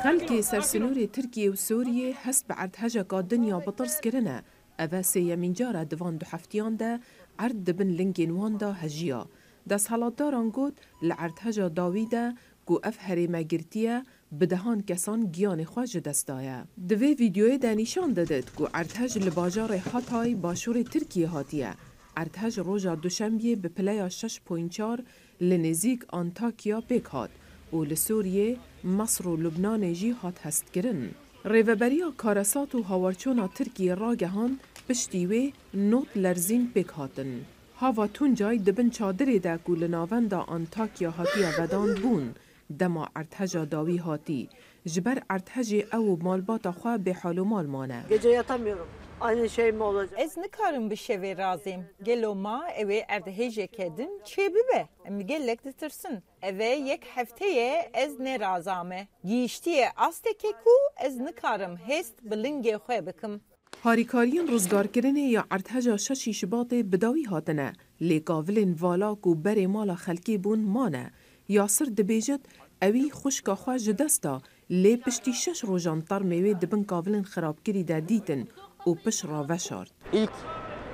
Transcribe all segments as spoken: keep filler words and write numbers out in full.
Xelkê ser sinûrê Tirkiye û Sûriyê hest bi erdhejeka din ya bitirs kirine. Ev e sêyemîn car e di van du heftiyan de erd di bin lingên wan de hejiya. Desthilatdaran got, li erdheja dawî de ku ev herême girtiye, bi dehan kesan giyanê xwe ji dest daye. Di vê vîdeoyê de nîşan didit ku erdhej li bajarê Hatay, başûrê Tirkiyê hatiye. Erdhej roja Duşembiyê bi pileya şeş point çar li nêzîk Antakya pêk hat û li Sûriyê, Mesr û Lubnanê jî hat hestkirin. Rêveberiya Karesat û Hawarçona Tirkiyê ragehand, piştî wê nod lerzîn pêk hatin. Hava Tuncay di bin çadirê de ku li navenda Antakya hatiye vedan bûn, dema erdheja dawî hatî. Ji ber erdhejê ew û malbata xwe bêhal û mal mane. Gece yatamıyorum. Aynı şey mi olacak? Ez nikarim bi şevê razêm. Gelo ma ew ê erdhêjeke din çêbibe? Em gelek ditirsin. Ev e yek hefte ye ez nerazame. Gihîştiye asteke ku ez nikarim hêst bi lingê xwe bikim. Harîkariyên rizgarkirinê ya erdheja şeşî Şibatê bi dawî hatine, lê kavilên vala ku berê mala xelkê bûn mane. Yasir dibêjit, ewî xwişka xwe ji dest da, lê piştî şeş rojan termê wê di bin kavilên xirabkirî de dîtin û pişt re veşart. İlk,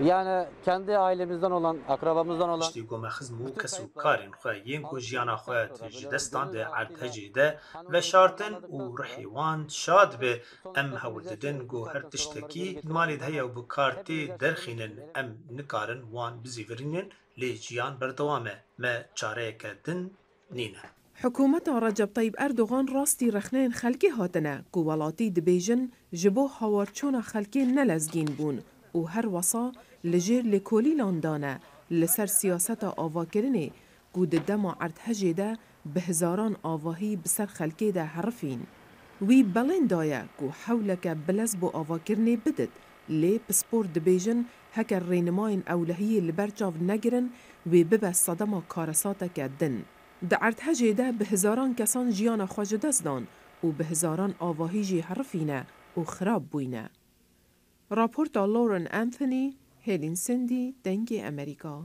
yani kendi ailemizden olan, akrabamızdan olan Piştî ku me xizm û kes û karên xwe yên ku jiyana xwe ji dest dan di erdhejê de veşartin û ruhê wan şad be, em hewl didin ku her tiştekî di malê de heye û bi kar tê derxînin, em nikarin wan bizîvirînin, lê jiyan berdewam e. Me çareyeke din nîne. Hikûmeta Recep Tayyip Erdogan rastî rexneyên xelkê hatine ku welatî dibêjin ji bo hawarçona xelkê ne lezgîn bûn û her wesa li jêr lêkolînan dane li ser siyaseta avakirinê ku di dema erdhejê de bi hizaran avahî bi ser xelkê de herifîn. Wî belên daye ku hewleke bilez bo avakirinê bidit, lê pispor dibêjin heke rênimayên ewlehiyê li ber çav negirin, wê bibe sedema karesateke din. Di erdhejê de bi hizaran kesan jiyana xwe ji dest dan û bi hizaran avahî jî herifîne û xirab bûyne. Raporta Lauren Anthony, Hêlîn Sendî, Dengê Emerîka.